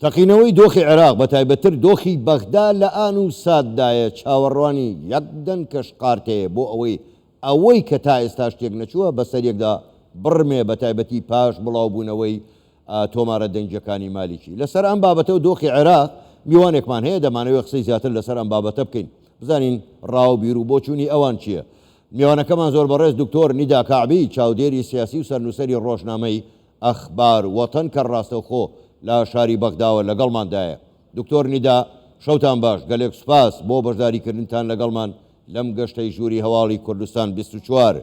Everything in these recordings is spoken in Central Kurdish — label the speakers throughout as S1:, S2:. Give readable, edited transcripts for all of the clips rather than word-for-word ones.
S1: تەقینەوەی دۆخی عێراق بەتایبەتتر دۆخی بەغدا لە ئان و ساتدایە چاوەڕوانی یەک دەنکە شقارتەیە بۆ ئەوەی ئەوەی کە تا ئێستاش تێکنەچووە بەسەریەکدا بڕمێ بەتایبەتی پاش بڵاوبوونەوەی تۆمارە دەنگیەکانی مالیکی. لەسەر ئەم بابەتە و دۆخی عێراق میوانێکمان هەیە دەمانەوێت قسەی زیاتر لەسەر ئەم بابەتە بکەین بزانین ڕا و بیر و بۆچوونی ئەوان چییە. میوانەکەمان زۆر بەڕێز دکتۆر نیدا کەعبی چاودێری سیاسی و سەرنووسەری ڕۆژنامەی ئەخبار وەتەن کە ڕاستەوخۆ لە شاری بەغداوە لەگەڵماندایە. دکتۆر نیدا شەوتان باش، گەلێک سوپاس بۆ بەشداریکردنتان لەگەڵمان لەم گەشتەی ژووری هەواڵی کوردستان 24.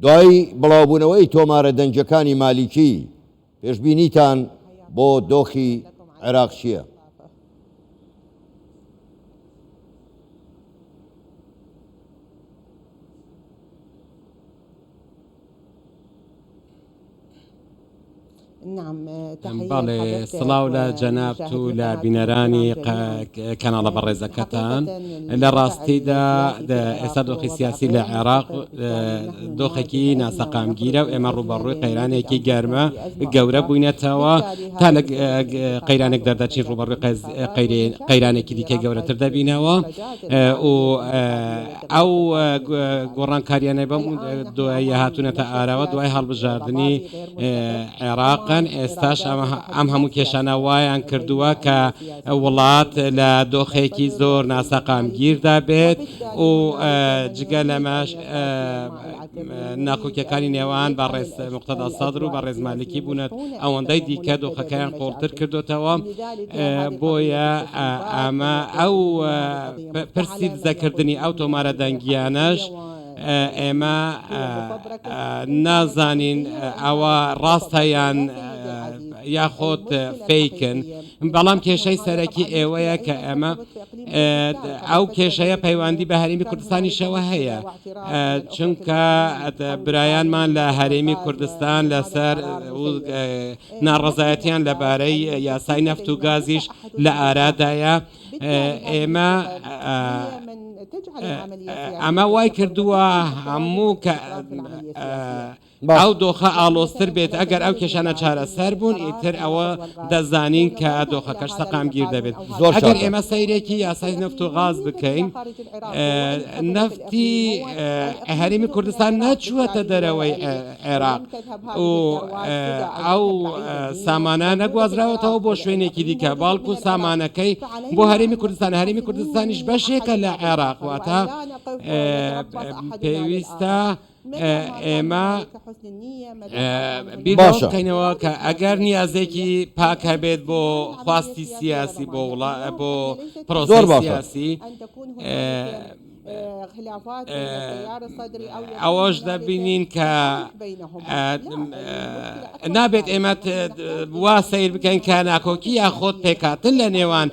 S1: دوای بڵاوبوونەوەی تۆمارە دەنگیەکانی مالیکی، پێشبینیتان بۆ دۆخی عێراق چییە؟
S2: بەڵێ سڵاو لە جەنابت و لە بینەرانی کەناڵە بەڕێزەکەتان. لە ڕاستیدا ئێستا دۆخی سیاسی لە عێراق دۆخێکی ناسەقامگیرە و ئێمە ڕووبەڕووی قەیرانێکی گەرمە گەورە بووینەتەوە تا لە قەیرانێک دەردەچین ڕووبەڕووی قەیرانێکی دیکە گەورەتر دەبینەوە و ئەو گۆڕانکاریانەی بەم دواییە هاتوونەتە ئاراوە دوای هەڵبژاردنی عێراقن، ئێستاش ئەم هەموو کێشانە وایان کردووە کە وڵات لە دۆخێکی زۆر ناسەقامگیردا بێت و جگە لەمەش ناکۆکیەکانی نێوان بەڕێز مقتەدا سەدر و بەڕێز مالکی بوونەت ئەوەندەی دیکە دۆخەکەیان قوڵتر کردوتەوە بۆیە ئەمە ئەو پرسی دزەکردنی ئەو تۆمارە دەنگیانەش ئێمە نازانین ئەوە ڕاستە یان یاخۆت فەیکن بەڵام کێشەی سەرەکی ئێوەیە کە ئەمە ئەو کێشەیە پەیوەندی بە هەرێمی کوردستانیشەوە هەیە چونکە برایانمان لە هەرێمی کوردستان لەسەر ناڕەزایەتیان لەبارەی یاسای نەفت و گازیش لە ئارادایە. ئێمە ئەمە وای کردووە هەموو کە ئەو دۆخە ئاڵۆزتر بێت ئەگەر ئەو کێشانە چارەسەر بوون ئیتر ئەوە دەزانین کە دۆخەکەش سەقامگیر دەبێت
S1: زۆر
S2: ئەگەر
S1: چاکە.
S2: ئێمە سەیرێکی یاسای نەفت و غاز بکەین نەفتی هەرێمی کوردستان نەچووەتە دەرەوەی عێراق و ئەو سامانە نەگوازراوەتەوە بۆ شوێنێکی دیکە بەڵکو سامانەکەی بۆ هەرێمی کوردستان هەرێمی کوردستانیش بەشێکە لە عێراق واتە پێویستە ئێمە بیر
S1: باشە.
S2: بکەینەوە کە ئەگەر نیازێکی پاک هەبێت بۆ خواستی سیاسی بۆ وڵا بۆ
S1: زۆر
S2: پرۆسەی
S1: باشە.
S2: سیاسی ئەوەش دەبینین کە نابێت ئێمە وا سەیر بکەین کە ناکۆکی یاخۆت پێکهاتن لە نێوان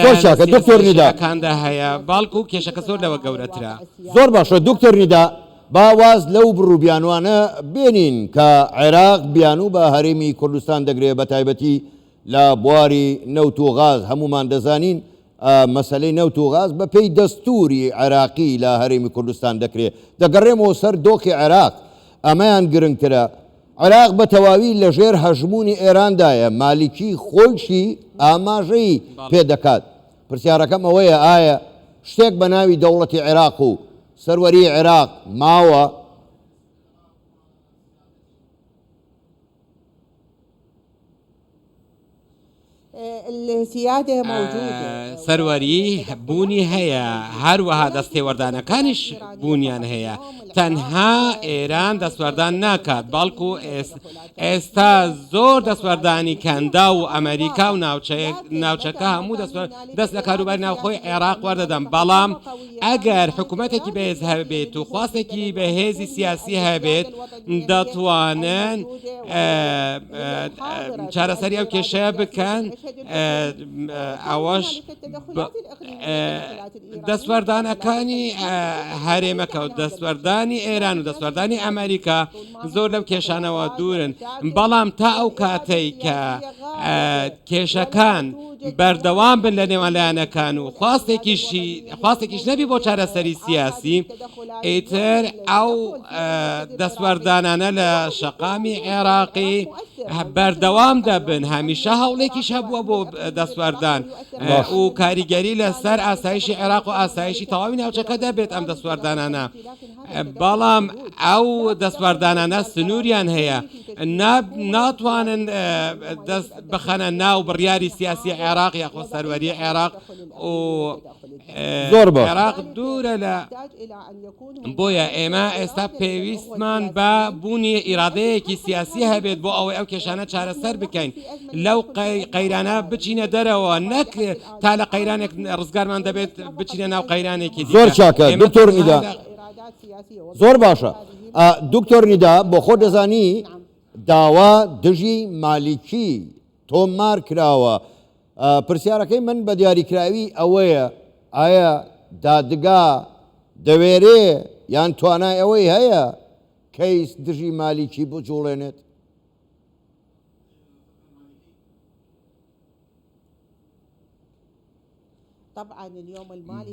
S1: زۆر چاکە دکتۆر نیدا.
S2: کاندا هەیە بەڵکو کێشەکە زۆر لەوە گەورەترە.
S1: زۆر باشە دکتۆر نیدا با واز لەو بڕ و بیانوانە بێنین کە عێراق بیانوو بە هەرێمی کوردستان دەگرێ بە تایبەتی لە بواری نەوت و غاز هەموومان دەزانین مەسەلەی نەوت و غاز بە پێی دەستووری عێراقی لە هەرێمی کوردستان دەکرێ. دەگەڕێمەوە سەر دۆخی عێراق ئەمەیان گرنگترە عێراق بە تەواوی لە ژێر هەژموونی ئێراندایە، مالیکی خۆیشی ئاماژەی پێ دەکات. پرسیارەکەم ئەوەیە ئایا شتێک بە ناوی دەوڵەتی عێراق و سەروەریی عێراق ماوە؟
S2: سەروەری بوونی هەیە، هەروەها دەستێوەردانەکانیش بوونیان هەیە، تەنها ئێران دەستوەردان ناکات، بەڵکو ئێستا زۆر دەستوەردانی کەنداو و ئەمەریکا و ناوچەکە هەموو دەست لە کاروباری ناوخۆی عێراق وەردەدەن، بەڵام ئەگەر حکومەتێکی بەهێز هەبێت و خواستێکی بەهێزی سیاسی هەبێت دەتوانن چارەسەری ئەو کێشەیە بکەن ئەوەش دەستوەردانەکانی هەرێمەکە و دەستوەردانی ئێران و دەستوەردانی ئەمریکا زۆر لەو کێشانەوە دوورن بەڵام تا ئەو کاتەی کە کێشەکان. بەردەوام بن لە نێوان لایەنەکان و خواستێکیشی خواستێکیش نەبی بۆ چارەسەری سیاسی ئیتر ئەو دەستوەردانانە لە شەقامی عێراقی بەردەوام دەبن هەمیشە هەوڵێکیش هەبووە بۆ دەستوەردان و کاریگەری لەسەر ئاسایشی عێراق و ئاسایشی تەواوی ناوچەکە دەبێت ئەم دەستوەردانانە بەڵام ئەو دەستوەردانانە سنووریان هەیە ناتوانن دەست بخەنە ناو بڕیاری سیاسی عێراق یاخۆ سەروەری عێراق و
S1: زۆر باشە.
S2: عێراق دوورە لە بۆیە ئێمە ئێستا پێویستمان بە بوونی ئیرادەیەکی سیاسی هەبێت بۆ ئەوەی ئەو کێشانە چارەسەر بکەین لەو قەیرانە بچینە دەرەوە نەک تا لە قەیرانێک ڕزگارمان دەبێت بچینە ناو قەیرانێکی
S1: زۆر
S2: دیکە
S1: چاکە
S2: ئێمە
S1: دکتۆر
S2: تەنها
S1: نیدا
S2: لە
S1: زۆر باشە دکتۆر نیدا بۆ خۆ دەزانی داوا دژی مالیکی تۆمار کراوە پرسیارەکەی من بە دیاریکراوی ئەوەیە ئایا دادگا دەوێرێ یان توانای ئەوەی هەیە کەیس دژی مالیکی بجوڵێنێت؟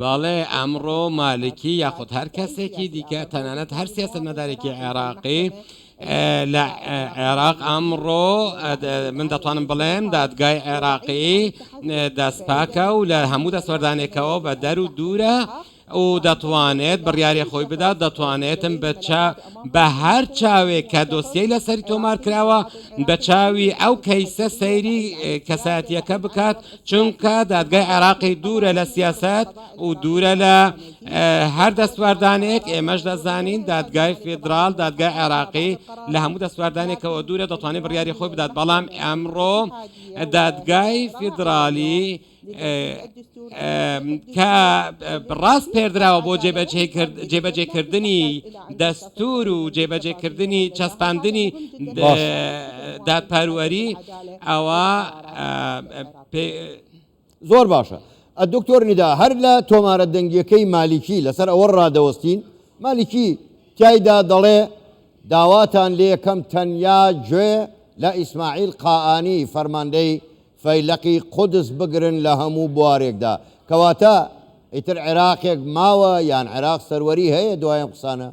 S2: بەڵێ ئەمڕۆ مالکی یاخود هەر کەسێکی دیکە تەنانەت هەر سیاسەتمەدارێکی عێراقی لە عێراق ئەمڕۆ من دەتوانم بڵێم دادگای عێراقی دەستپاکە و لە هەموو دەستوەردانێکەوە بە دەر و دوورە و دەتوانێت بڕیاری خۆی بدات، دەتوانێتم بە چا بە هەر چاوێک کە دۆسیەی لەسەری تۆمار کراوە بە چاوی ئەو کەیسە سەیری کەسایەتیەکە بکات، چونکە دادگای عێراقی دوورە لە سیاسەت و دوورە لە هەر دەستواردانێک، ئێمەش دەزانین دادگای فیدراڵ، دادگای عێراقی لە هەموو دەستواردانێکەوە دوورە، دەتوانێت بڕیاری خۆی بدات، بەڵام ئەمڕۆ دادگای فیدراڵی کە ڕاسپێردراوە بۆ جێبەجێکردنی دەستور و جێبەجێکردنی چەسپاندنی دادپەروەری ئەوە
S1: زۆر باشە دکتۆر نیدا هەر لە تۆمارە دەنگیەکەی مالیکی لەسەر ئەوە ڕادەوەستین مالیکی تایدا دەڵێ داواتان لێکەم تەنیا گوێ لە ئیسماعیل قائانی فەرماندەی فەیلەقی قودس بگرن لە هەموو بوارێکدا. کەواتە ئیتر عێراقێک ماوە یان عێراق سەروەری هەیە دوای ئەم قسانە؟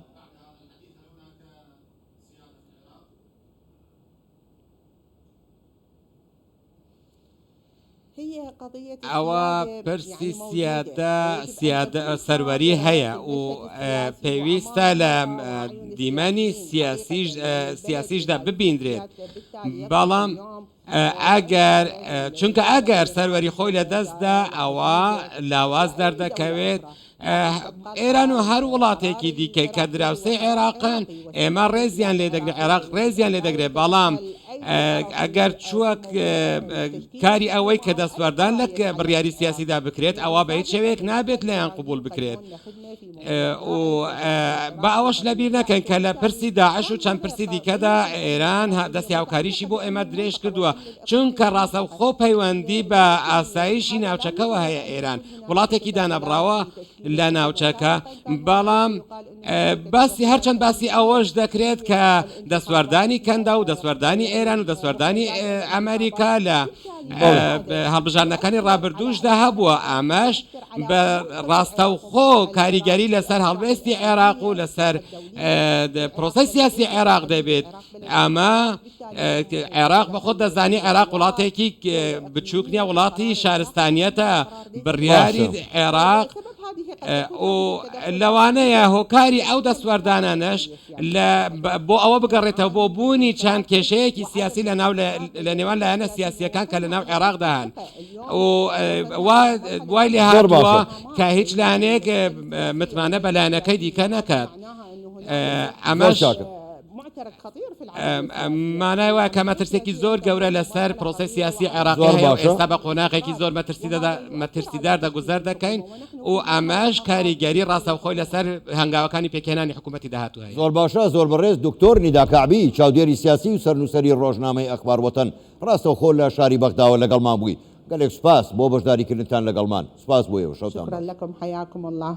S2: ئەوە پرسی سیادە سیادە سەروەری هەیە و پێویستە لە دیمەنی سیاسیش سیاسیشدا ببیندرێت بەڵام ئەگەر چونکە ئەگەر سەروەری خۆی لە دەستدا ئەوە لاواز دەردەکەوێت ئێران و هەر وڵاتێکی دیکەی کە دراوسێی عێراقن ئێمە ڕێزیان لێ دەگرێت عێراق ڕێزیان لێ دەگرێت بەڵام ئەگەر چووە کاری ئەوەی کە دەستوەردان لە بڕیاری سیاسیدا بکرێت ئەوە بە هیچ شێوەیەک نابێت لێیان قبول بکرێت و با ئەوەش لەبیر نەکەن کە لە پرسی داعش و چەند پرسی دیکەدا ئێران دەستی هاوکاریشی بۆ ئێمە درێژ کردووە چونکە ڕاستەوخۆ پەیوەندی بە ئاسایشی ناوچەکەوە هەیە ئێران وڵاتێکی دانەبڕاوە لە ناوچەکە بەڵام باسی هەرچەند باسی ئەوەش دەکرێت کە دەستوەردانی کەندا و دەستوەردانی ئێران و دەستوەردانی ئەمریکا لە هەڵبژاردنەکانی ڕابردووشدا هەبووە ئەمەش بە ڕاستەوخۆ کاریگەری لەسەر هەڵوێستی عێراق و لەسەر پرۆسەی سیاسی عێراق دەبێت ئەمە عێراق بە خۆت دەزانی عێراق وڵاتێکی بچووک نییە وڵاتی شارستانیەتە بڕیاری عێراق و لەوانەیە هۆکاری ئەو دەستوەردانانەش لە بۆ ئەوە بگەڕێتەوە بۆ بوونی چەند کێشەیەکی سیاسی لە ناو لە نێوان لایەنە سیاسیەکان کە لە ناو عێراقدا هەن و وای لێ هاتووە کە هیچ لایەنێک متمانە بە لایەنەکەی دیکە نەکات ئەمەش مانای وایە کە مەترسێکی زۆر گەورە لەسەر پرۆسەی سیاسی عێراقی هەیە و ئێستا بە قۆناغێکی زۆر مەترسیدار دەگوزەر دەکەین و ئەمەش کاریگەری ڕاستەوخۆی لەسەر هەنگاوەکانی پێکهێنانی حکوومەتی داهاتوو هەیە.
S1: زۆر باشە، زۆر بەڕێز دکتۆر نیدا کەعبی، چاودێری سیاسی و سەرنووسەری ڕۆژنامەی ئەخبار وەتەن، ڕاستەوخۆ لە شاری بەغداوە لەگەڵمان بووی. گەلێک سوپاس بۆ بەشداریکردنتان لەگەڵمان. سوپاس بۆ ئێوە. شەوتان
S3: شکرا
S1: باش.
S3: لکم حیاکم اللە.